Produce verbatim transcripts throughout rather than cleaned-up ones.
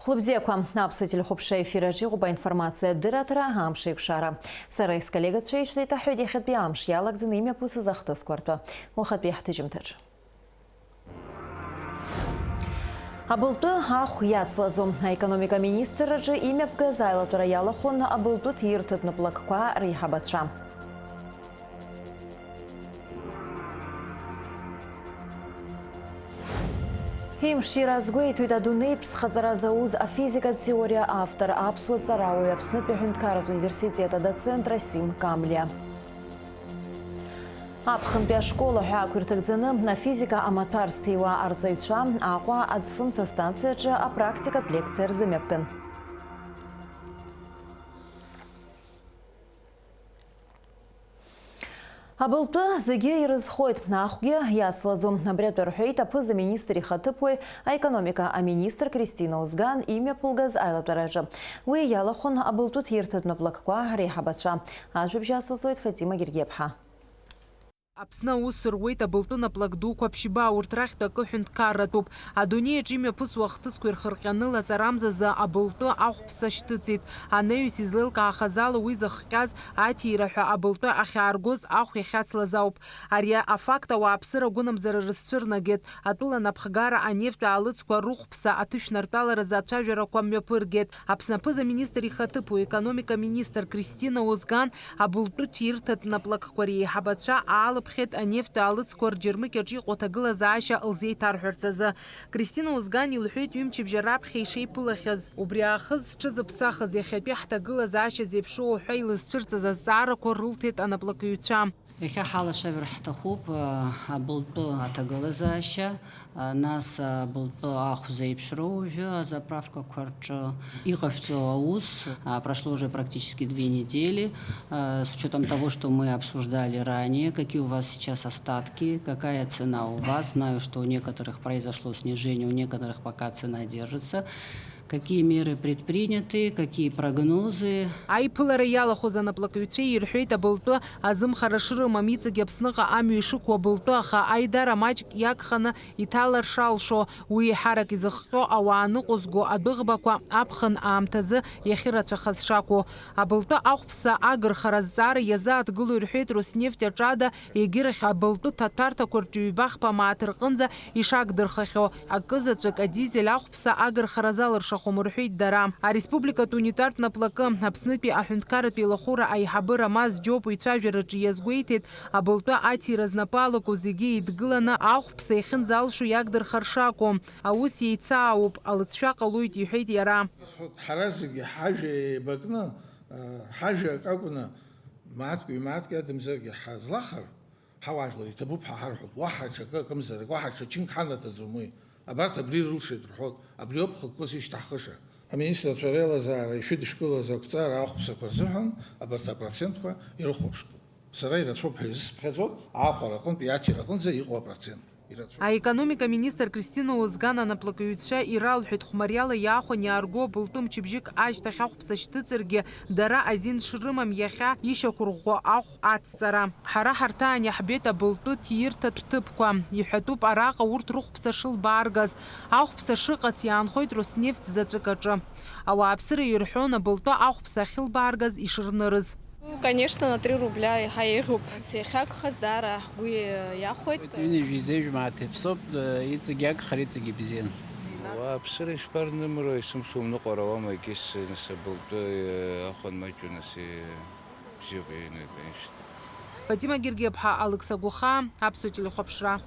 Хәлыбзиақәа, аԥсуа телехәаԥшра ефир аҿы иҟоуп аинформациатә дырраҭара, амш еиқәшара. Сара исколлегацәа ишәзеиҭаҳҳәоит иахьатәи амш иалагӡаны имҩаԥысыз ахҭысқәа ртәы. Уахатәи ҳҭыжьымҭаҿ. Абылтәы ахә иацлаӡом. Аекономика министрраҿы имҩаԥгаз аилатәара иалахәын абылтәы ҭирҭатә наплакқәа реиҳабацәа. Имш иара азгәеиҭоит адунеитә ԥсхаҵара зауз афизикатә теориа автор, аԥсуа ҵарауаҩ, Аԥснытәи аҳәынҭқарратә университет адоцент Расим Камлиа. Аԥхынтәи ашкол аҳәаақәа ирҭагӡаны афизика амаҭәар зҭиуа арҵаҩцәа Аҟәа аӡфымца астанциаҿы апрактикатә лекциа рзымҩаԥган. Абылтәы зегьы ирызхоит, ахәгьы иацлаӡом. Абри атәы рҳәеит аԥыза-министр ихаҭыԥуаҩ, аекономика аминистр Кристина Озган имҩаԥылгаз аилатәараҿы. Уи иалахәын абылтәы ҭирҭатә наплакқәа реиҳабацәа. Ажәабжь ацлаӡоит Фатима Гергиаԥҳа. Аԥсны аус руеит абылтәы наплак дуқәа ԥшьба, урҭ рахьтә акы ҳәынҭқарратәуп. Адунеи аҿы имҩаԥысуа ахҭысқәа ирхырҟьаны лаҵарамзазы абылтәы ахәԥса шьҭыҵит. Анаҩс излеилкаахаз ала уи зыхҟьаз аҭира ҳәа абылтәы ахьааргоз ахә иахьацлаз ауп. Ари афакт ауааԥсыра агәынамӡара рызцәырнагеит, атәыла анапхгара анефтә аалыҵқәа рыхәԥса аҭышәнартәаларазы ацәажәарақәа мҩаԥыргеит. Аԥсны аԥыза-министр ихаҭыԥуаҩ, аекономика министр Кристина Озган абылтәы ҭирҭатә наплакқәа реиҳабацәа аалыԥхьеит анефтә аалыҵқәа рџьармыкьаҿ иҟоу аҭагылазаашьа лзеиҭарҳәарц азы. Кристина Озган илҳәеит ҩымчыбжьа раԥхьа ишеиԥылахьаз. Убри аахыс зҽызыԥсахыз иахьатәи ҳҭагылазаашьа зеиԥшроу ҳәа илызцәырҵыз азҵаарақәа рылҭеит анаплакыҩцәа. Иахьа ҳалацәажәар ҳҭахуп, а, абылтәы аҭагылазаашьа, а, нас, а, абылтәы ахә зеиԥшроу уажәы азаправкақәа рҿы иҟашәҵо аус, а, прошло уже практически две недели, а, с учётом того, что мы обсуждали ранее, какие у вас сейчас остатки, какая цена у вас, знаю, что у некоторых произошло снижение, у некоторых пока цена держится. Какие меры предприняты, какие прогнозы? Аиԥылара иалахәыз анаплакыҩцәа ирҳәеит, абылтәы азымхара шрымам, иҵегь Аԥсныҟа амҩа ишықәу абылтәы, аха аидара маҷк иагханы иҭалар шалшо, уи еиҳарак изыхҟьо ауаа ныҟәызго адәыӷбақәа аԥхын аамҭазы иахьырацәахаз шакәу. Абылтәы ахәԥса агырхара азҵаара иазааҭгыло ирҳәеит Роснефть аҿада егьырахь абылтәы ҭаҭәарҭақәа рҿы ҩба-хԥа мааҭ рҟынӡа ишагдырхахьоу. Акызаҵәык адизель ахәԥса агырхара залыршахом, рҳәеит дара. Ареспубликатә унитартә наплакы, Аԥснытәи аҳәынҭқарратә еилахәыра аиҳабы Рамаз Џьопуа ицәажәараҿы иазгәеиҭеит, абылтәы аҭира знапы алаку зегьы еидгыланы ахәԥса иахьынӡалшо иагдырхар шакәу. Аус еицаауп, алыҵшәа ҟалоит, иҳәеит иара. Ҳара зегьы ҳажәа еибакны, ҳажәа акакәны, мааҭк-ҩ-мааҭк иадамзаргьы ҳазлахар, ҳауаажәлар иҭабуп ҳәа ҳарҳәоит, уаҳа ҽакы акымзарак, уаҳа ҽа чынк ҳанаҭаӡом уи. Абарҭ абри рылшеит рҳәоит, абриоуп хықәкыс ишьҭаҳхыша. Аминистрцәа реилазаара ишәыдышәкылаз ақәҵара ахәԥсақәа рзыҳәан абарҭ апроцентқәа ирыхәаԥштәуп. Сара ирацәоуп ҳәа изысԥхьаӡоит, аахәара аҟынтә иаҭира аҟынӡа иҟоу апроцент. Аекономика министр Кристина Озган анаплакыҩцәа иралҳәеит, хәмариала иаахәаны иаарго абылтәы мчыбжьык ашьҭахь ахәԥса шьҭыҵыргьы, дара азин шрымам иахьа ишьақәырӷәӷәо ахә ацҵара. Ҳара ҳарҭаан иаҳбеит абылтәы ҭирҭатә ҭыԥқәа, иҳәатәуп араҟа урҭ рыхәԥса шылбааргаз, ахәԥса шыҟац иаанхоит Роснефть заҵәык аҿы. Ауааԥсыра ирҳәон абылтәы ахәԥса ахьылбааргаз ишырнырыз. Ну, конечно, на три рубля иаҳа еиӷьуп. Иахьагхаз даара ҳгәы иахәеит. Ҩынҩажәи зежә мааҭ иаԥсоуп, иҵегь иагхар, иҵегь ибзиан. Ауааԥсыра ишԥарнымро, исымшо умныҟәара ауама, егьыс, нас, абылтәы, ахәан маҷу, нас, бзиоуп, иаҩны, конечно. Фатима Гергиаԥҳа, Алықьса Гәыхаа, Аԥсуа телехәаԥшра.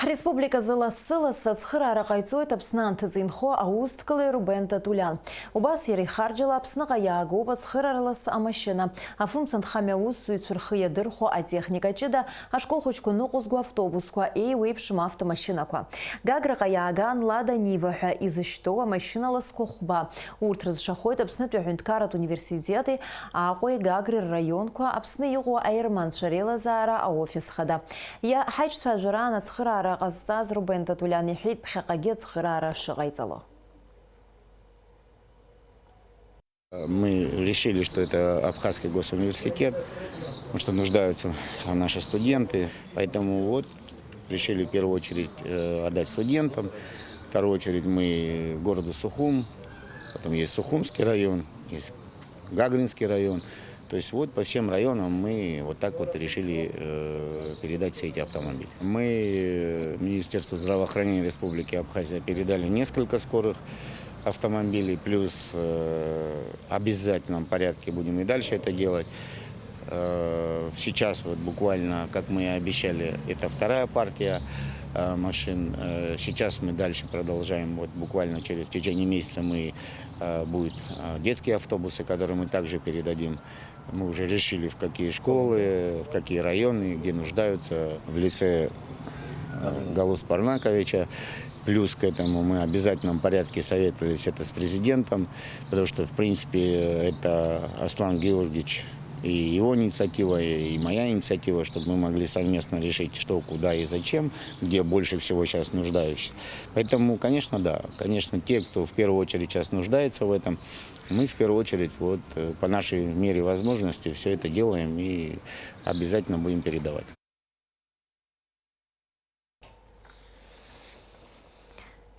Ҳреспубликазы лассы-лассы ацхыраара ҟаиҵоит Аԥсны анҭыҵ инхо аусҭкыли Рубен Татулиан. Убас иара ихарџьала Аԥсныҟа иаагоуп ацхыраара лассы амашьына, афымца нхамҩа аусзуҩцәа рхы иадырхәо атехника ҷыда, ашкол хәыҷқәа ныҟәызго автобусқәа, еиуеиԥшым автомашьынақәа. Гаграҟа иааган Лада Нива ҳәа изышьҭоу амашьына ласқәа хәба. Урҭ рызшахоит Аԥснытәи аҳәынҭқарратә университети Аҟәеи Гагреи рраионқәа, Аԥсны иҟоу аерманцәа реилазаара аофис хада. Иа-, ҳаиҿцәажәараан ацхыраара ҟазҵаз Рубен Татулиан иҳәеит ԥхьаҟагьы ацхыраара шыҟаиҵало. Мы решили, что это Абхазский госуниверситет, потому что нуждаются наши студенты. Поэтому вот Решили в первую очередь, э, отдать студентам, в вторую очередь мы городу Сухум, потом есть Сухумский район, есть Гагринский район. То есть вот по всем районам мы вот так вот решили, э, передать все эти автомобили. Мы, э, Министерству здравоохранения Республики Абхазия передали несколько скорых автомобилей, плюс, э, в обязательном порядке будем и дальше это делать. Э, сейчас вот буквально, как мы и обещали, это вторая партия, э, машин. Э, сейчас мы дальше продолжаем, вот буквально через, в течение месяца мы, э, будут, э, детские автобусы, которые мы также передадим. Мы уже решили, в какие школы, в какие районы, где нуждаются в лице, э, Галус Парнаковича. Плюс к этому мы в обязательном порядке советовались это с президентом, потому что, в принципе, это Аслан Георгиевич и его инициатива, и моя инициатива, чтобы мы могли совместно решить, что, куда и зачем, где больше всего сейчас нуждающихся. Поэтому, конечно, да, конечно, те, кто в первую очередь сейчас нуждается в этом, мы в первую очередь, вот, э, по нашей мере возможности, все это делаем и обязательно будем передавать.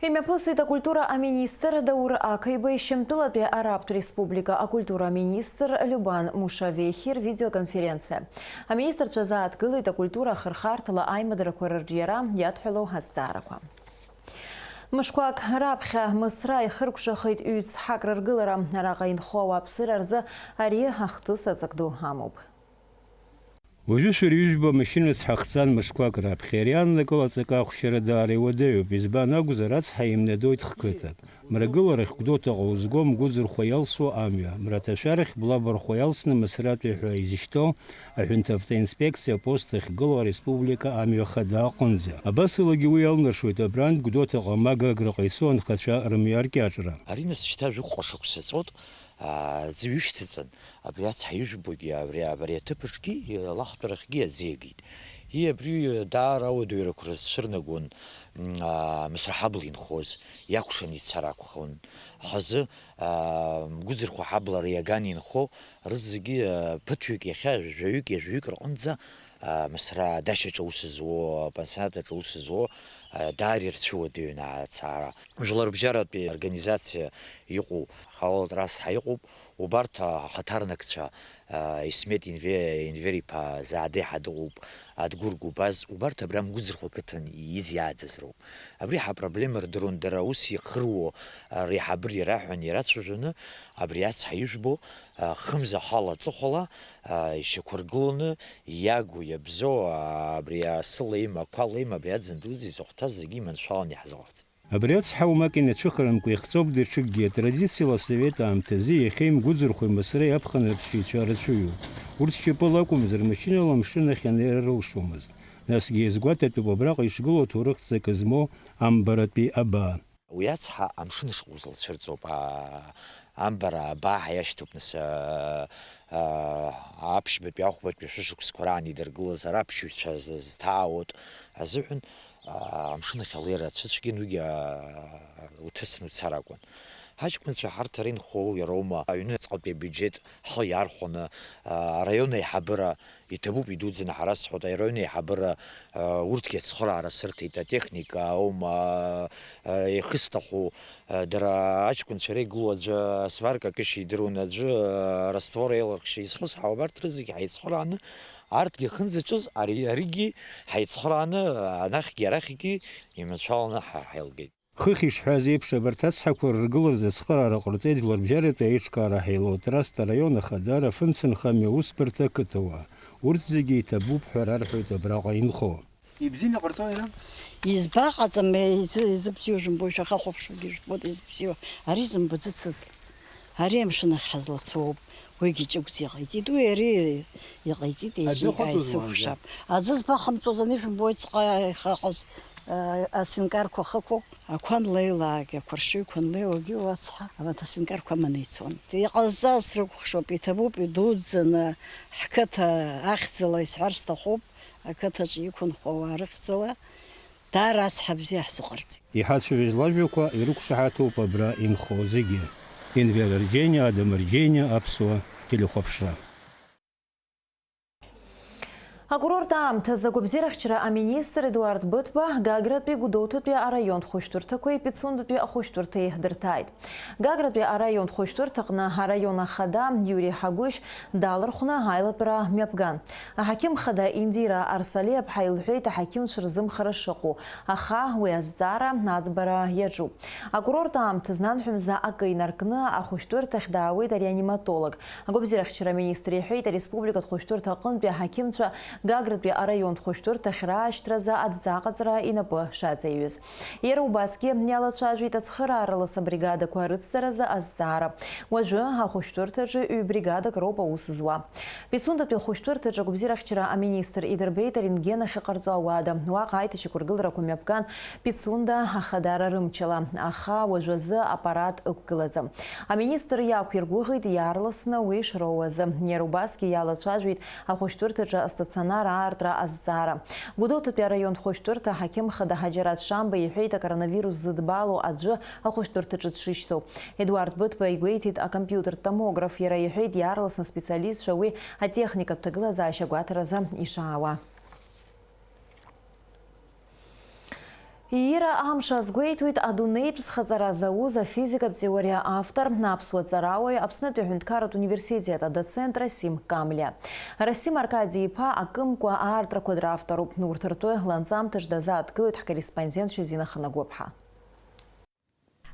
Имҩаԥысит акультура аминистр Даур Ақаиба Шьамтәылатәи Арабтә Республика акультура аминистр Любан Мушавехи рвидеоконференциа. Аминистрцәа зааҭгылеит акультура ахырхарҭала аимадарақәа рырҿиара иадҳәалоу азҵаарақәа. Мышқәак раԥхьа Мысра ихыркәшахеит ҩ-цҳак рыргылара. Араҟа инхо ауааԥсыра рзы ари ахҭыс аҵак ду амоуп. Уажәы шәара ижәбо амашьына цҳа хҵан мышқәак раԥхьа. Ари ааннакыла аҵакы ахәшьара даара иуадаҩуп, избан акәзар, ацҳа имнадоит хқыҭак. Мрагыларахь Гәдоуҭаҟа узго мгәыӡырхәа иалсуа амҩа, мраҭашәарахь Блабархәа иалсны Мысратәи ҳәа изышьҭоу аҳәынҭавтоинспекциа апост ахьгылоу ареспублика амҩа хада аҟынӡа. Абасалагьы уи иалнаршоит абрантә Гәдоуҭаҟа ма Гаграҟа ицо анхацәа рымҩа аркьаҿра. Ари нас шьҭа жәохәҟа шықәса ҵуеит, аа, аӡы ҩышьҭыҵын, абри ацҳа ижәбогьы, абри, абри аҭыԥаҿгьы, алаҳтәарахьгьы аӡы иагеит. И абри даара ауадаҩрақәа рызцәырнагон, м, аа, Мысра ҳабла инхоз, иакәшан ицар акәхон. Ҳазы, аа, Гәыӡырхәа ҳабла иаган инхо, рызегьы, аа, ԥыҭҩык иахьа жәаҩык, ҩажәаҩык рҟынӡа, аа, Мысра адашьаҿ аус зуо, апансионат аҿы аус зуо, аа, даара ирцәыуадаҩын ацара. Жәларбжьаратәи организациа иҟоу, Халал Трасс ҳәа иҟоуп, убарҭ ахаҭарнакцәа, аа, Исмет Инве-, Инвер-иԥа Заадеи ҳа дыҟоуп, Адгәыр Гәыбаз, убарҭ абра Мгәыӡырхәа қыҭан ииз иааӡаз роуп. Абри ҳапроблема рдыруан, дара ус ихыруо, а, реиҳабыра ираҳәан, ирацәажәаны, абри ацҳа ижәбо, а, хымза ҳала аҵыхәала, а, ишьақәыргыланы, иагу, иабзоу, а, абри асыла има, ақәала има, абри аӡын дуӡӡа изыхәҭаз зегьы иманшәаланы иаҳзыҟарҵеит. Абри ацҳа уамак инацәыхарамкәа ихҵоуп даҽакгьы. Атрадициала асовет аамҭазы иахьеи Мгәыӡырхәеи Мысреи аԥхынра ԥсшьаҩцәа рацәаҩуп. Урҭ шьапыла акәымзар, машьынала амшын ахь анеира рылшомызт. Насгьы иазгәаҭатәуп абраҟа ишгылоу аҭоурых ҵакы змоу амбаратәи абаа. Уи ацҳа амшын шыҟоу лцәырҵуп, аа, амбара абаа ҳәа иашьҭоуп, нас, аа, аа, аԥшьбатәи ахәбатәи шәышықәсқәа раан идыргылаз араԥшьаҩцәа з-, зҭаауа азыҳәан, аа, амшын ахь алеира ацәыцәгьан, уигьы, аа, уҭысны уцар акәын. Ҳаҷкәынцәа ҳарҭ ара инхоу иароума, аҩныҵҟатәи абиуџьет ҳхы иархәаны, аа, араион аиҳабыра, иҭабуп идуӡӡаны ҳара сҳәоит, араион аиҳабыра, аа, урҭгьы ацхыраара сырҭеит, атехника аума, аа, еихысҭаху, аа, дара аҷкәынцәа иара игылоу аӡәы асварка кышьа идыруан, аӡәы, аа, раствор еилырхшьа изхысҳауа, абарҭ рызегьы ҳаицхырааны, арҭгьы ахьынӡаҿыз, ари, аригьы ҳаицхырааны, анахьгьы арахьгьы иманшәаланы ҳа-, ҳаилгеит. Хыхь ишҳәаз еиԥш, абарҭ ацҳақәа рыргыларазы ацхыраара ҟарҵеит Жәларбжьаратәи аиҿкаара ҳаилоу атраст араион ахадара афымцамхамҩа аусбарҭа ақыҭауаа. Урҭ зегьы иҭабуп ҳәа рарҳәоит абраҟа инхо. Ибзианы иҟарҵои ара? Избаҟаҵам, изы-, изыбзиоу жәымбои, шәахьахәаԥшуагьы жәбоит изыбзиоу. Ари зымбаӡацыз, ари амшын ахь ҳазлацоуп, уигьы ҷыгәӡа иҟаиҵеит. Уи ари иҟаиҵеит, аӡы еиҿи-, ҟаҵозма аизыхәшап. Аӡы збахамҵоз ани жәымбои, ҵҟа ихаҟаз, а, асинкарқәа хықәоуп. Ақәа анлеилак, ақәаршыҩқәа анлеиуагьы уацҳа, абарҭ асинкарқәа аманы ицон. Иҟазҵаз срыкәхшоуп, иҭабуп, идуӡӡаны, ҳқыҭа ахьӡала исҳәар сҭахуп, ақыҭаҿы иқәынхо ауаа рыхьӡала, даара ацҳа бзиа ҳзыҟарҵеит. Иҳацәажәаз лажәақәа ирықәшаҳаҭуп абра инхо зегьы. Енвер Арџьениа, Адам Арџьениа, Аԥсуа телехәаԥшра. Акурорт аамҭазы агәабзиарахьчара аминистр Едуард Быҭәба Гагратәи Гәдоуҭатәи араионтә хәышәтәырҭақәеи Пицундатәи ахәышәтәырҭеи дырҭааит. Гагратәи араионтә хәышәтәырҭаҟны араион ахада Иури Ҳагәышь далархәны аилатәара мҩаԥган. Аҳақьым хада Индира Арсалиаԥҳа илҳәеит аҳақьымцәа рзымхара шыҟоу, аха уи азҵаара аӡбара иаҿуп. Акурорт аамҭазы нанҳәамза акы инаркны ахәышәтәырҭахь даауеит ареаниматолог. Агәабзиарахьчара аминистр иҳәеит, ареспубликатә хәышәтәырҭа аҟынтәи аҳақьымцәа Гагратәи араионтә хәышәтәырҭахь раашьҭразы адҵа аҟаҵара инапы шаҵаиҩыз. Иара убасгьы иалацәажәеит ацхырааралас абригадақәа рыцҵаразы азҵаара. Уажәы ахәышәтәырҭаҿы ҩ-бригадак роуп аус зуа. Пицундатәи ахәышәтәырҭаҿы агәабзиарахьчара аминистр идырбеит арентген ахьыҟарҵо ауада. Уаҟа аиҭашьақәыргыларақәа мҩаԥган Пицунда ахадара рымчала, аха уажәазы аппарат ықәгылаӡам. Аминистр иақәиргәыӷит иаарласны уи шроуаз. Иара убасгьы иалацәажәеит ахәышәтәырҭаҿы астационар аартра азҵаара. Гәдоуҭатәи араионтә хәышәтәырҭа аҳақьым хада Ҳаџьараҭ Шамба иҳәеит, акоронавирус зыдбало аӡәы ахәышәтәырҭаҿы дшышьҭоу. Едуард Быҭәба игәеиҭеит, акомпиутертә томограф, иара иҳәеит, иаарласны аспециалистцәа уи атехникатә ҭагылазаашьа агәаҭаразы ишаауа. Иира амш азгәеиҭоит адунеитә зхаҵара зауз афизикатә теориа автор, аԥсуа ҵарауаҩ, Аԥснытәи аҳәынҭқарратә университет адоцент Расим Камлиа. Расим Аркади-иԥа акымкәа аартрақәа дравторуп. Урҭ ртәы ланҵамҭаҿ дазааҭгылоит ҳкорреспондент Шьазина Ханагәыԥҳа.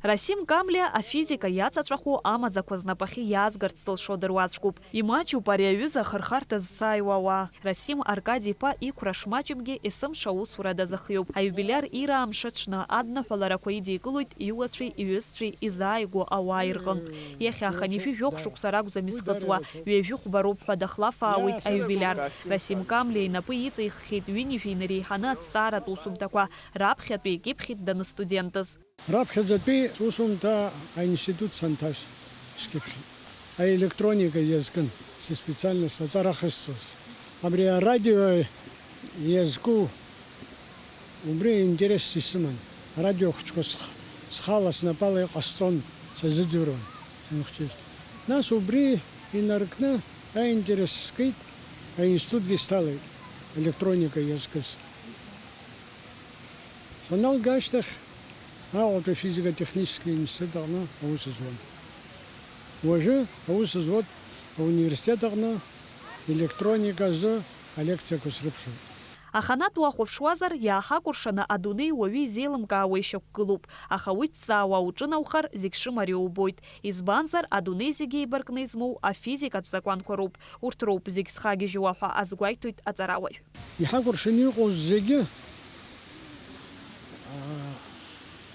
Расим Камлиа афизика иаҵаҵәаху амаӡақәа знапахьы иаазгарц зылшо дыруаӡәкуп. Имаҷуп ари аҩыза ахырхарҭа зцааиуа ауаа. Расим Аркади-иԥа иқәра шмаҷымгьы есымша аусура дазыхиоуп. Аиубилиар Иира амш аҽны адныҳәаларақәа идикылоит иуацәеи иҩызцәеи изааигәоу ауаа ирҟынтә. Иахьа хынҩажәи жәохә шықәса ракәӡам изхыҵуа, ҩажәи хәба роуп ҳәа дахлафаауеит аиубилиар. Расим Камлиа инапы иҵиххьеит ҩынҩажәи инареиҳаны аҭҵааратә усумҭақәа, раԥхьатәи икьыԥхьит даныстудентыз. Раԥхьаӡатәи сусумҭа аинститут санҭаз скьыԥхьит. Аелектроника иазкын са специальность аҵара ахьысҵоз. Абри арадио иазку убри интересс исыман. Арадио хәыҷқәа сх-, схала снапала иҟасҵон, сазыӡырҩуан санхәыҷыз. Нас убри инаркны аинтерес скит, аинститутгьы сҭалеит, електроника иазкыз. Саналга ашьҭахь, Аҟәатәи афизика-технический институт аҟны аус зуан. Уажәы аус зуеит ауниверситет аҟны, електроника азы алекциақәа срыԥхьоит. Аханатә уахәаԥшуазар, иааҳакәыршаны адунеи уаҩы изеилымкаауа ишьақәгылоуп, аха уи ҭҵаауа уҿынаухар, зегь шымариоу убоит. Избанзар, адунеи зегьы еибаркны измоу афизикатә закәанқәа роуп. Урҭ роуп зегь зхагьежьуа ҳәа азгәеиҭоит аҵарауаҩ. Иҳакәыршаны иҟоу зегьы, аа,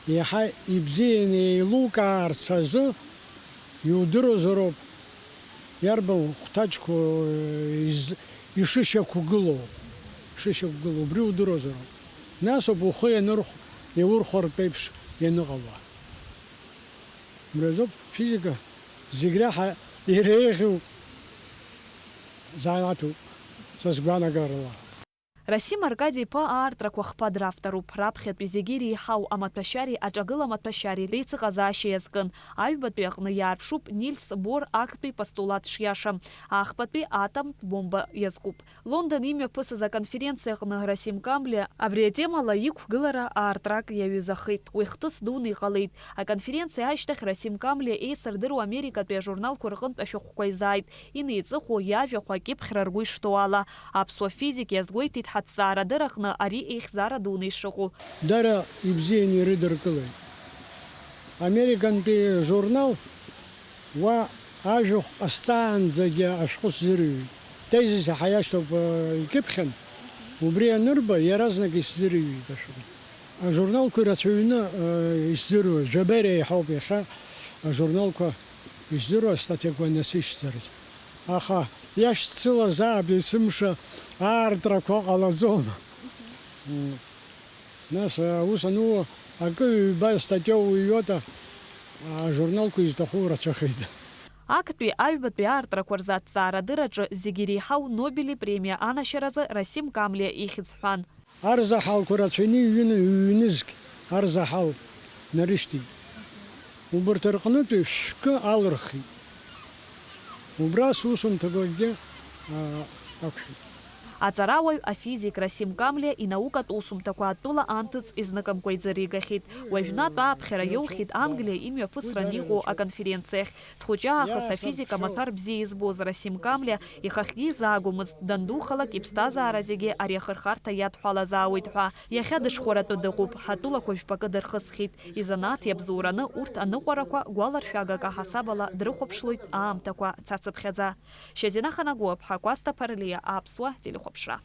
иаҳа ибзианы еилукаарц азы иудыруазароуп, иарбан хәҭаҷқәоу из-, ишышьақәгылоу, ишышьақәгылоу, убри удыруазароуп. Нас ауп ухы ианырхә-, иаурхәартә еиԥш ианыҟало. Убри азоуп физика зегь реиҳа иреиӷьу занааҭуп, са сгәаанагарала. Расим Аркади-иԥа аартрақәа хԥа дравторуп. Раԥхьатәи зегьы иреиҳау амаҭәашьареи аҿагыла маҭәашьареи реицыҟазаашьа иазкын. Аҩбатәи аҟны иаарԥшуп Нильс Бор актәи постулат шиаша. Ахԥатәи атомтә бомба иазкуп. Лондон имҩаԥысыз аконференциа аҟны Расим Камлиа абри атемала иқәгылара аартрак иаҩызахеит. Уи хҭыс дуны иҟалеит. Аконференциа ашьҭахь Расим Камлиа еицырдыруа Америкатәи ажурналқәа рҟынтә ашәҟәқәа изааит. Инеиҵыху иажәахә акьыԥхьра ргәы ишҭоу ала, аԥсуа физик иазгәеиҭеит ҳаҭҵаарадырраҟны ари еихьӡара дуны ишыҟоу. Дара ибзианы ирыдыркылеит. Американтәи журнал уа ажәахә ҟасҵаанӡагьы ашәҟәы сзырҩит. Тезис иаҳа иашьҭоуп, э, икьыԥхьын, убри анырба, иаразнак исзырҩит ашәҟәы. Ажурналқәа ирацәаҩны, э, исзыруа, жәаба иреиҳауп иахьа ажурналқәа исзыруа астатиақәа насышьҭырц. Аха иашьцылазаап есымша аартрақәа ҟалаӡом. М, нас, э, аус ануу, акы ҩба статиа уҩуата, ажурналқәа изҭаху рацәахеит. Актәи аҩбатәи аартрақәа рзы аҭҵаарадырраҿы зегьы иреиҳау Нобели премиа анашьаразы Расим Камлиа ихьӡ ҳәан. Арзаҳалқәа рацәаҩны иҩны, ҩ-нызқь арзаҳал нарышьҭит. Убарҭ рҟнытәи шәкы алырхит. Убра сусумҭақәагьы, аа, ақәшәеит. Аҵарауаҩ, афизик Расим Камлиа инаукатә усумҭақәа атәыла анҭыҵ изныкымкәа иӡыригахьеит. Уажәнатә ааԥхьара иоухьеит Англиа имҩаԥысран иҟоу аконференциахь. Дхәыҷы аахыс афизика амаҭәар бзиа избоз Расим Камлиа ихахьгьы изаагомызт, дандухалак иԥсҭазаара зегьы ари ахырхарҭа иадҳәалазаауеит ҳәа. Иахьа дышхәаратәы дыҟоуп, ҳатәылақәа жәпакы дырхысхьеит. Изанааҭ иабзоураны урҭ аныҟәарақәа гәаларшәагак аҳасабала дрыхәаԥшлоит аамҭақәа цацыԥхьаӡа. Шьазина Ханагәыаԥҳа, Кәасҭа Ԥарлиа, Аԥсуа телехәаԥшра.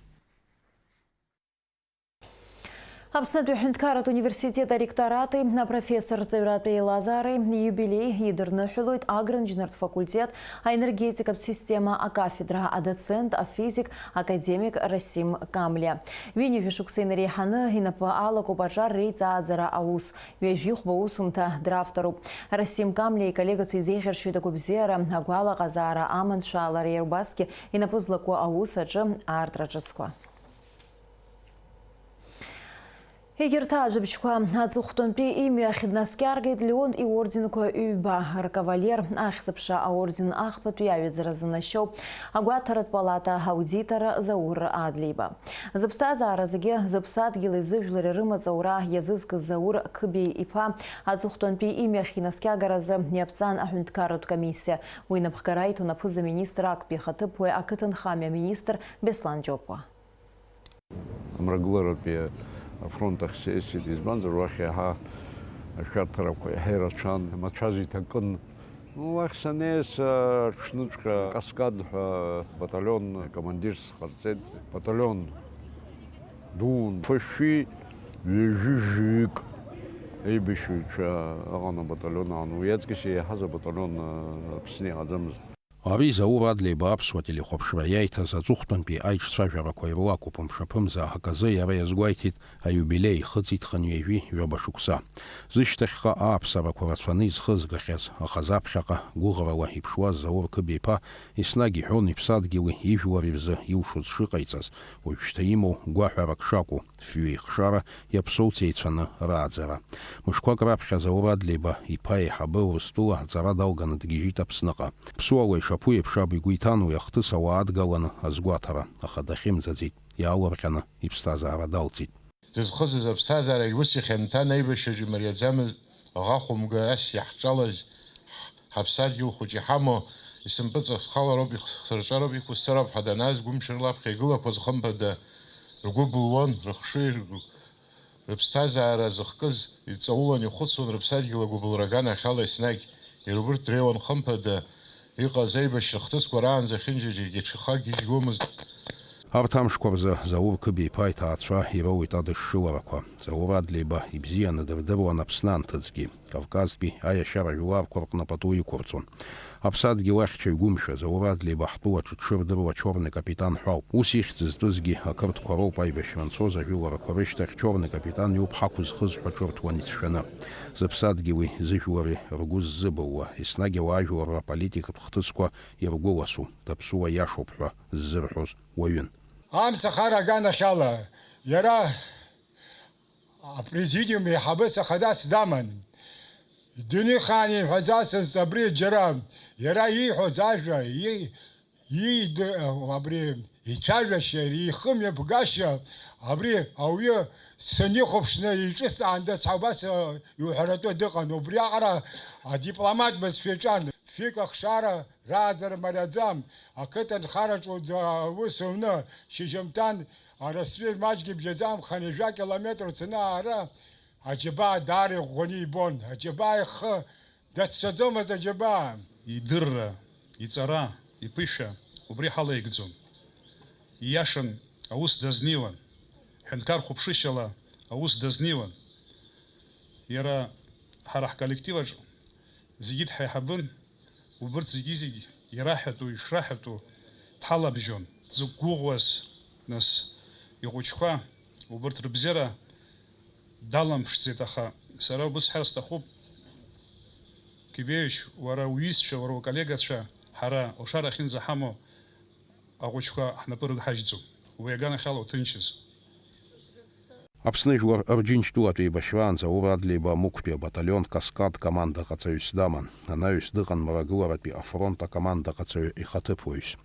Аԥснытәи аҳәынҭқарратә университет аректорати апрофессорҵаҩратә еилазаареи ииубилеи идырныҳәалоит агроинженертә факультет аенергетикатә система акафедра адоцент, афизик, академик Расим Камлиа. Ҩынҩажәа шықәса инареиҳаны инапы алакуп аҿар реиҵааӡара аус. Ҩажәихәба усумҭа дравторуп. Расим Камлиа иколлегацәа изеиӷьаршьоит агәабзиара, агәалаҟазаара, аманшәалара, иара убасгьы инапы злаку аус аҿы аартра ҿыцқәа. Егьырҭ ажәабжьқәа. Аҵыхәтәантәи имҩахь днаскьаргеит Леон иорденқәа ҩба ркавалер, Ахьӡ-ԥша аорден ахԥатәи аҩаӡара занашьоу агәаҭаратә палата аудитор Заур Адлеиба. Зыԥсҭазаара зегьы зыԥсадгьыли зыжәлари рымаҵ аура иазызкыз Заур Қыбеи-иԥа аҵыхәтәантәи имҩахь инаскьагаразы иаԥҵан аҳәынҭқарратә комиссиа. Уи напхгара иҭон аԥыза-министр актәи ихаҭыԥуаҩ, ақыҭанхамҩа аминистр Беслан Џьопуа. Амрагыларатәи афронт ахь сеисит, избанзар, уахь иаҳа ашәарҭарақәа иаҳа ирацәан, амацәаз иҭакын. Уахь санеи, сыҽныҵәҟьа Каскад ҳәа баталион командирс ҟарҵеит. Баталион дуун, фышәи ҩажәи-жәаҩык еибашьыҩцәа ыҟан абаталион аан. Уи аҵкьыс еиҳаз абаталион Аԥсны иҟаӡамызт. Ари Заур Адлеиба аԥсуа телехәаԥшра иаиҭаз аҵыхәтәантәи аиҿцәажәарақәа ируакуп, мшаԥымза аказы иара иазгәеиҭеит аиубилеи ихыҵит хынҩажәи жәаба шықәса. Зышьҭахьҟа ааԥсарақәа рацәаны изхызгахьаз, аха заԥхьаҟа гәыӷрала иԥшуаз Заур Қыбеиԥа еснагь иҳәон иԥсадгьыли ижәлари рзы илшоз шыҟаиҵаз, уажәшьҭа имоу гәаҳәарак шакәу, фҩы ихшара иаԥсоуц еицәаны рааӡара. Мышқәак раԥхьа Заур Адлеиба иԥа еиҳабы Урыстәыла аҵара далганы дгьежьит Аԥсныҟа. Ԥсуала ишаԥу еиԥш аб игәы иҭан уи ахҭыс ауаа адгаланы азгәаҭара, аха дахьымӡаӡеит, иаалырҟьаны иԥсҭазаара далҵит. Дызхыҵыз аԥсҭазаарагь ус ихьанҭан, аибашьраҿы имариаӡамызт, аӷа хәымга ас иаҳҿалаз ҳаԥсадгьыл хәыҷы иҳамоу, исымпыҵах схалароуп, ихсырҿароуп, иқәысҵароуп ҳәа данааз, гәымшәырлаԥхьа игылақәаз хымԥада ргәы былуан, рыхшыҩ, рыԥсҭазаара зыхкыз иҵаулан ихәыцуан, рыԥсадгьыл агәыбылра аганахьала еснагь иара убырҭ дреиуан, хымԥада, иҟаз аибашьра хҭысқәа раанӡа ахьынџьаџьаргьы ҽхак игьежьуамызт. Арҭ амшқәа рзы Заур Қыбеиԥа иҭаацәа ироуит адышшыларақәа. Заур Адлеиба ибзианы дырдыруан Аԥсны анҭыҵгьы. Кавказтәи аиашьара жәларқәа рҟны пату иқәырҵон. Аԥсадгьыл ахьча игәымшәаз, Заур Адлеиба ҳтәылаҿы дшырдыруа Чорный капитан ҳәа ауп. Ус ихьӡ зтәызгьы ақырҭқәа роуп, аибашьра анцоз ажәыларақәа рышьҭахь Чорный капитан иоуп ҳақәызхыз ҳәа ҿырҭуан ицәшәаны. Зыԥсадгьыли зыжәлари ргәы ззыбылуа, еснагь ауаажәларра аполитикатә хҭысқәа иргәыласу, даԥсуа иашоуп ҳәа ззырҳәоз уаҩын. Амца ахара аганахьала иара апрезидиум еиҳабыс ахадас даман. Дунеихаан имҳәаӡацызт абри џьара иара ииҳәоз ажәа, и-, иид-, абри ицәажәашьа, ихымҩаԥгашьа, абри ауаҩы санихәаԥшны иҿыц аандац ҳәа убас, э, иуҳәаратәы дыҟан. Убриаҟара адипломат бызшәа иҿан. Фҩык ахшара рааӡара мариаӡам. Ақыҭанхараҿы аус уны, шьыжьымҭан, арасҩы маҷгьы бжьаӡам, хынҩажәа километр уцаны аара, аџьабаа даара иӷәӷәаны ибон. Аџьабаа ихы дацәцаӡомызт, аџьабаа. Идырра, иҵара, иԥышәа убри ҳалаигӡон. Ииашан, аус дазнеиуан. Ҳәынҭқар хәаԥшышьала аус дазнеиуан. Иара ҳара ҳколлективаҿ зегьы дҳаиҳабын, убырҭ зегьы-зегь ираҳәатәу, ишраҳәатәу дҳалабжьон. Дзықәгәыӷуаз, нас, ихәыҷқәа, убырҭ рыбзиара даламԥшӡеит, аха сара убыс ҳәар сҭахуп, Кибеевич, уара уҩызцәа, уара уколлегацәа, ҳара, лшара ахьынӡаҳамоу, ахәыҷқәа ҳнапы рыдҳажьӡом. Уи аганахьала уҭынчыз. Аԥсны жәлар Ырџьынџьтәылатә еибашьраан Заур Адлеиба Мықәтәи абаталион Каскад командаҟаҵаҩыс даман. Анаҩс дыҟан Мрагыларатәи афронт акомандаҟаҵаҩы ихаҭыԥуаҩс.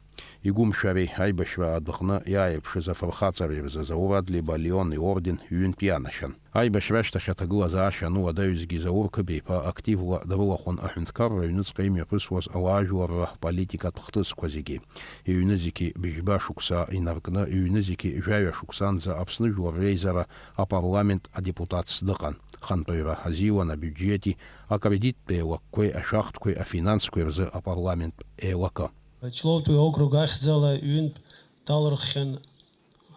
Игәымшәареи аибашьра адәаҟны иааирԥшыз афырхаҵареи рзы Заур Адлеиба Леон иорден ҩынтә ианашьан. Аибашьра ашьҭахь аҭагылазаашьа ануадаҩызгьы Заур Қыба-иԥа активла дрылахәын аҳәынҭқарра аҩныҵҟа имҩаԥысуаз ауаажәларра политикатә хҭысқәа зегьы. Иҩны зегьы быжьба шықәса инаркны, иҩны зегьы жәаҩа шықәсанӡа Аԥсны Жәлар Реизара апарламент адепутатс дыҟан. Хантәаҩра азиуан абиуџьети акредиттә еилакқәеи ашәахтәқәеи афинансқәеи рзы апарламент еилакы. Ҷлоутәи округ ахьӡала ҩынтә далырххьан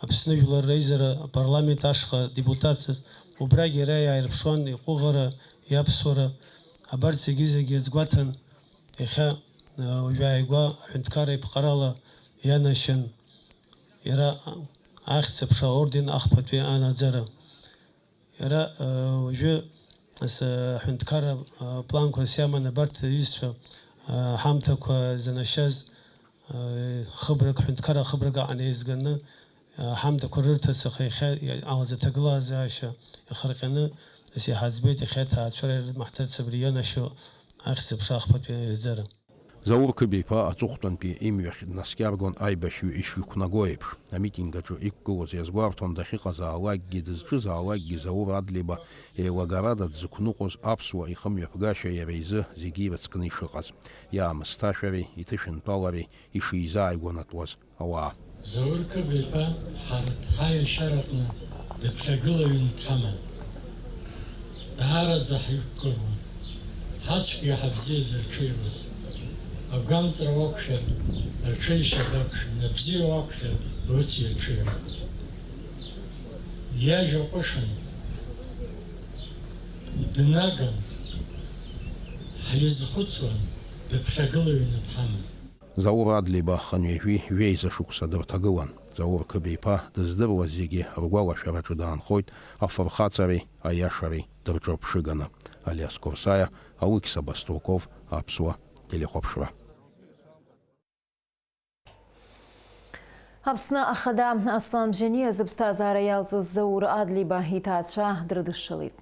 Аԥсны Жәлар Реизара апарламент ашҟа депутатс. Убрагь иара иааирԥшуан иҟәыӷара, иаԥсуара. Абарҭ зегьы-зегьы азгәаҭан, иахьа, а, уажәы ааигәа аҳәынҭқарра иԥҟарала ианашьан иара ахьӡ-аԥша аорден ахԥатәи анаӡара. Иара, э, уажәы ас-, аҳәынҭқарра, э, планқәас иаман абарҭ аҩызцәа, э, ҳамҭақәа занашьаз, э, хыбрак, ҳәынҭқарра хыбрак аҟны еизганы, э, ҳамҭақәа рырҭаца, аха иахьа иҟалаз аҭагылазаашьа иахырҟьаны, нас иҳаӡбеит, иахьа аҭаацәара ирыдмаҳҭарц абри ианашьо ахьӡ-аԥша ахԥатәи аҩаӡара. Заур Қыба-иԥа аҵыхәтәантәи имҩахь днаскьаргон аибашьҩы ишиқәнаго еиԥш. Амитинг аҿы иқәгылоз иазгәарҭон дахьыҟазаалакгьы, дызҿызаалакгьы Заур Адлеиба еилагарада дзықәныҟәоз аԥсуа ихымҩаԥгашьа иара изы зегьы ирыцкны ишыҟаз, иаамысҭашәареи иҭышәынтәалареи ишизааигәанатәуаз ауаа. Заур Қыба-иԥа ҳара ҳаиашьараҟны дыԥхьагылаҩны дҳаман. Даараӡа ҳаиқәгылон. Ҳацәгьа ҳабзиаз рҽеиуаз. Агәамҵра уақәшәар, рҽеишьа дақәшәон, абзиа уақәшәар, уци рҽеиуан. Иажәа ҟәышын, днаган, ҳизхәыцуан, дыԥхьагылаҩны дҳаман. Заур Адлеиба хынҩажәи жәеиза шықәса дырҭагылан. Заур Қыба-иԥа дыздыруаз зегьы ргәалашәараҿы даанхоит афырхаҵареи аиашареи дырҿырԥшыганы. Алиас Қорсаиа, Алықьса Баструков, Аԥсуа телехәаԥшра. Аԥсны Ахада Аслан Бжьаниа зыԥсҭазаара иалҵыз Заур Адлеиба иҭаацәа дрыдышшылеит.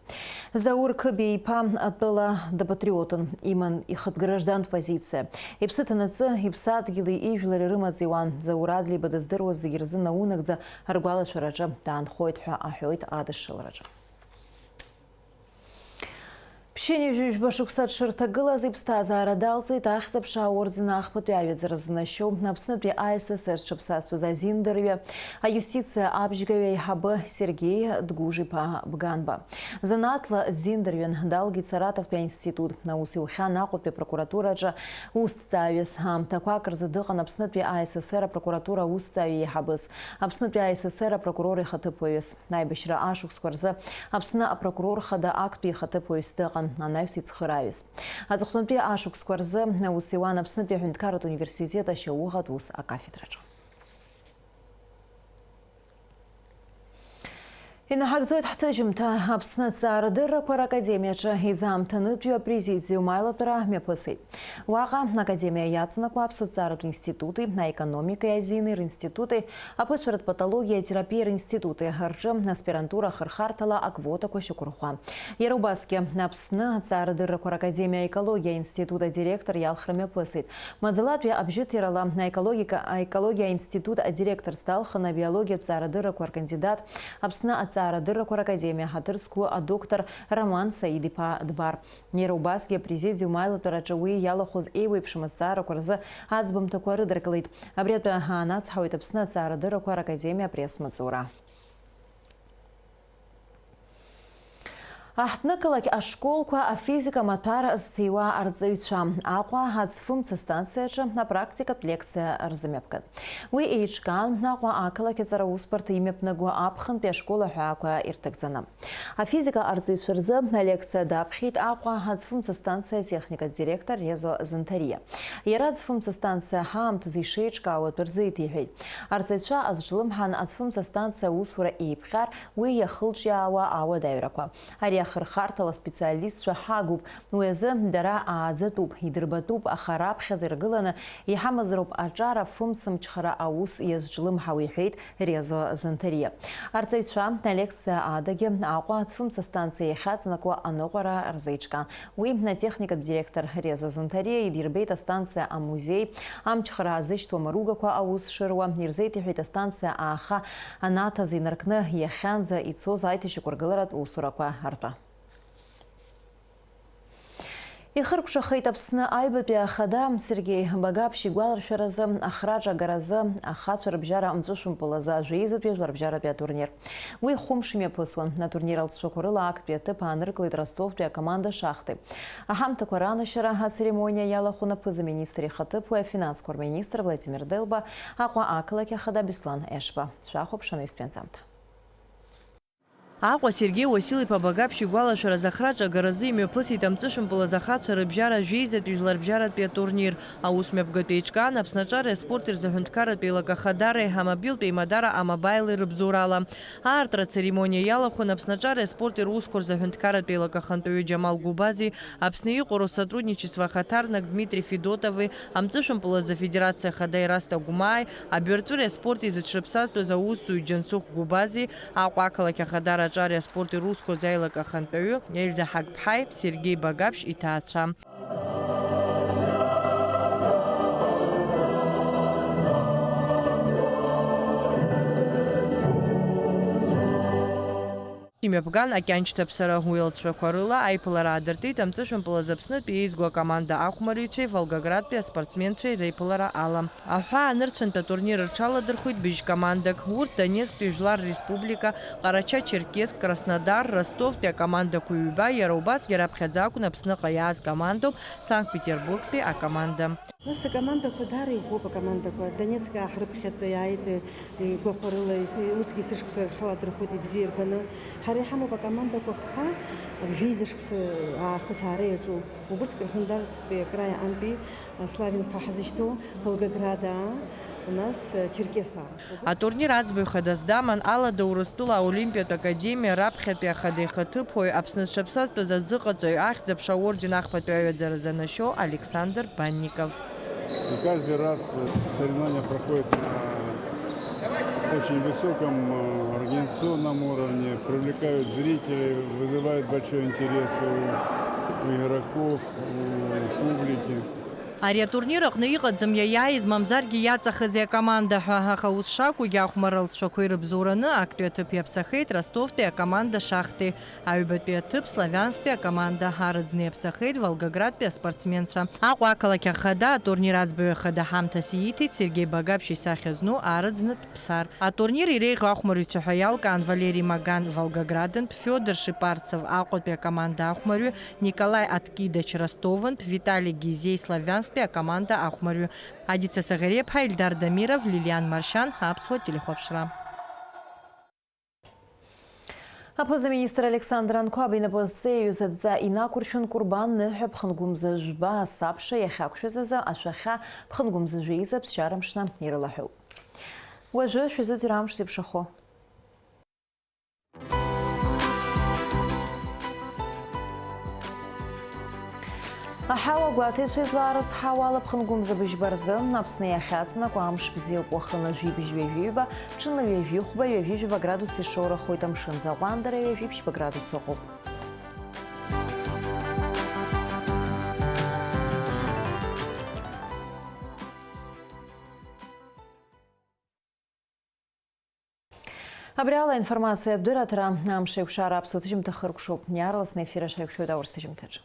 Заур Қыба-иԥа атәыла дпатриотын, иман ихатә граждантә позициа. Иԥсы ҭанаҵы, иԥсадгьыли ижәлари рымаҵ иуан. Заур Адлеиба дыздыруаз зегьы рзы наунагӡа ргәалашәараҿы даанхоит ҳәа аҳәоит адышшылараҿы. Ԥшьынҩажәи жәба шықәса дшырҭагылаз иԥсҭазаара далҵит Ахьӡ-аԥша аорден ахԥатәи аҩаӡара знашьоу Аԥснытәи А С С Р зҽаԥсазтәыз азиндырҩы, аиустициа абжьгаҩ аиҳабы Сергеи Дгәыжиԥа Бганба. Занааҭла дзиндырҩын, далгеит Саратовтәи аинститут. Аус иухьан Аҟәатәи апрокуратураҿы усҭҵааҩыс. Аамҭақәак рзы дыҟан Аԥснытәи А С С Р апрокуратура аусҭҵааҩ еиҳабыс, Аԥснытәи А С С Р апрокурор ихаҭыԥуаҩыс. Аибашьра ашықәсқәа рзы Аԥсны апрокурор хада актәи ихаҭыԥуаҩыс дыҟан, анаҩс ицхырааҩыс. Аҵыхәтәантәи ашықәсқәа рзы аус иуан Аԥснытәи аҳәынҭқарратә университет ашьауӷатә ус акафедраҿы. Инаҳагӡоит ҳҭыжьымҭа. Аԥсны аҭҵаарадыррақәа ракадемиаҿы изаамҭанытәиу апрезидиум аилатәара мҩаԥысит. Уаҟа академиа иаҵанакуа аԥсуа ҭҵааратә институти, аекономикеи азини ринститути, аԥышәаратә патологиа атерапиа ринститути рҿы аспирантура ахырхарҭала аквотақәа шьақәырӷәӷәа. Иара убасгьы Аԥсны аҭҵаарадыррақәа ракадемиа аекологиа аинститут адиректор иалхра мҩаԥысит. Маӡалатәи абжьыҭирала аекологика, аекологиа аинститут адиректорс далхын абиологиатә ҭҵаарадыррақәа ркандидат, Аԥсны аҭҵаарадыррақәа ракадемиа ҳаҭыр зқәу адоктор Роман Саид-иԥа Дбар. Иара убасгьы апрезидиум аилатәараҿы уи иалахәыз еиуеиԥшым азҵаарақәа рзы аӡбамҭақәа рыдыркылеит. Абри атәы ҳаанацҳауеит Аԥсны аҭҵаарадыррақәа ракадемиа апресс-маҵзура. Аҳҭнықалақь ашколқәа афизика амаҭәар зҭиуа арҵаҩцәа Аҟәа аӡфымца станциаҿы апрактикатә лекциа рзымҩаԥган. Уи еиҿкаан Аҟәа ақалақь аҵара усбарҭа имҩаԥнаго аԥхынтәи ашкол аҳәаақәа ирҭагӡаны. Афизика арҵаҩцәа рзы алекциа даԥхьеит Аҟәа аӡфымца станциа атехникатә директор Резо Занҭариа. Иара аӡфымца станциа ҳаамҭазы ишеиҿкаауа атәы рзеиҭеиҳәеит. Арҵаҩцәа азҿлымҳан аӡфымца станциа аусура еиԥҟьар, уи иахылҿиаауа ауадаҩрақәа. Ари Хырхарҭала специалистцәа ҳагуп, уи азы дара ааӡатәуп, идырбатәуп, аха раԥхьаӡа иргыланы иҳамазароуп аҿар афымцамчхара аус иазҿлымҳау, иҳәеит Резо Занҭариа. Арҵаҩцәа алекциа адагьы Аҟәа ацәымца станциа иахьаҵанакуа аныҟәара рзеиҿкаан. Уи атехникатә директор Резо Занҭариа идирбеит астанциа амузеи, амчхара азышьҭуа маругақәа аус шыруа, ирзеиҭеиҳәеит астанциа ааха анаҭаз инаркны иахьанӡа ицоз аиҭашьақәыргыларатә усурақәа ртәы. Ихыркәшахеит Аԥсны аҩбатәи ахада Сергеи Багаԥшь игәаларшәаразы, ахраҿ агаразы, ахацәа рыбжьара амҵәышәымпыл азы ажәеизатәи жәларбжьаратәи атурнир. Уи хәымш имҩаԥысуан. Атурнир алҵшәақәа рыла актәи аҭыԥ ааныркылеит Ростовтәи акоманда Шахти. Аҳамҭақәа ранашьара ацеремониа иалахәын аԥыза-министр ихаҭыԥуаҩ, афинансқәа рминистр Владимир Делба, Аҟәа ақалақь ахада Беслан Ешба. Шәахәаԥш анаҩстәи анҵамҭа. Аҟәа Сергеи Уасил-иԥа Багаԥшь игәалашәаразы ахраҿ агаразы имҩаԥысит амҵәышәымпыл азы ахацәа рыбжьара жәеизатәи жәларбжьаратәи атурнир. Аус мҩаԥгатә еиҿкаан Аԥсны аҿареи аспорти рзы аҳәынҭқарратә еилак ахадареи амобилтә еимадара Амобаили рыбзоурала. Аартра ацеремониа иалахәын Аԥсны аҿареи аспорти русқәа рзы аҳәынҭқарратә еилак ахантәаҩы Џьамал Гәубази, Аԥсны иҟоу Россотрудничество ахаҭарнак Дмитри Федотови, амҵәышәымпыл азы афедерациа ахада Ераст Агәмааи, абаҩрҵәыреи аспорти зыҽрыԥсазтәыз аусзуҩ Џьансыхә Гәубази, Аҟәа ақалақь ахадара аҿареи аспорти русқәа рзы аилак ахантәаҩы Ельза Ҳагԥҳаи Сергеи Багаԥшь иҭаацәа. Имҩаԥган акьанчҭаԥсара, уи алҵшәақәа рыла аиԥылара аадыртит амҵәышәымпыл азы Аԥснытәи еизго акоманда ахәмарыҩцәеи Волгоградтәи аспортсменцәеи реиԥылара ала. Аҳәаа анырцәынтә атурнир рҽаладырхәит быжь командак. Урҭ Донецктәи Жәлар Республика, Ҟарача-Черкесск, Краснодар, Ростовтәи акомандақәа ҩба, иара убасгьы раԥхьаӡа акәын Аԥсныҟа иааз командоуп, Санкт-Петербургтәи акоманда. Нас акомандақәа даара иӷәӷәоуп, акомандақәа. Донецк ааҳрыԥхьатәы иааит, игәахәарыла, ис-, урҭгьы есышықәса рҽаладырхәит ибзиа ирбаны. Ҳара иҳамоуп акомандақәа хԥа, жәеиза шықәса аахыс аара иаҿу. Убырҭ Краснодартәи акраи антәи, Славянскаа ҳзышьҭоу, Волгоградаа, нас, Черкесаа. Атурнир аӡбаҩ хадас даман Алада Урыстәыла аолимпиатә академиа раԥхьатәи ахада ихаҭыԥуаҩ, Аԥсны зҽаԥсазтәыз азыҟаҵаҩ, Ахьӡ-аԥша аорден ахԥатәи аҩаӡаразы анашьоу Александр Банников. И каждый раз, э, соревнования проходят на очень высоком, э, организационном уровне, привлекают зрителей, вызывают большой интерес у, у игроков, у публики. Ари атурнир аҟны иҟаӡам иаиааиз, мамзаргьы иаҵахази акоманда ҳәа, аха ус шакәугьы ахәмарра алҵшәақәа ирыбзоураны актәи аҭыԥ иаԥсахеит Ростовтәи акоманда Шахти. Аҩбатәи аҭыԥ Славянсктәи акоманда, арыӡны иаԥсахеит Волгоградтәи аспортсменцәа. Аҟәа ақалақь ахада атурнир аӡбаҩ ахада ҳамҭас ииҭеит Сергеи Багаԥшь исахьа зну арыӡнытә ԥсар. Атурнир иреиӷьу ахәмарҩцәа ҳәа иалкаан Валери Маган Волгоградынтә, Фиодор Шипарцев Аҟәатәи акоманда ахәмарҩы, Николаи Аткидач Ростовынтә, Витали Гизеи Славянсктәи акоманда ахәмарҩы. Адица Саӷериаԥҳа, Ильдар Дамиров, Лилиан Маршьан, Аԥсуа телехәаԥшра. Аԥыза-министр Александр Анқәаб инапы зҵеиҩыз адҵа инақәыршәын Курбан ныҳәа ԥхынгәымза жәба асабша иахьақәшәаз азы ашәахьа ԥхынгәымза жәеиза ԥсшьара мшны ирылаҳәоуп. Уажәы шәазыӡырҩ амш зеиԥшахо. Аҳауа гәаҭеицәа излаарыцҳауа ала ԥхынгәымза быжьба рзы Аԥсны иахьаҵанакуа амш бзиоуп, уахынла жәибжь ҩажәи ҩба, ҽынла ҩажәи хәба, ҩажәи жәаба градус ишоурахоит, амшын ӡаҟәандара ҩажәи ԥшьба градус ыҟоуп. Абри ала аинформациа абдырраҭара, амш еиқәшара аԥсуа ҭыжьымҭа хыркәшоуп. Иаарласны аефир аҿы ҳаиқәшәоит аурыс ҭыжьымҭаҿы.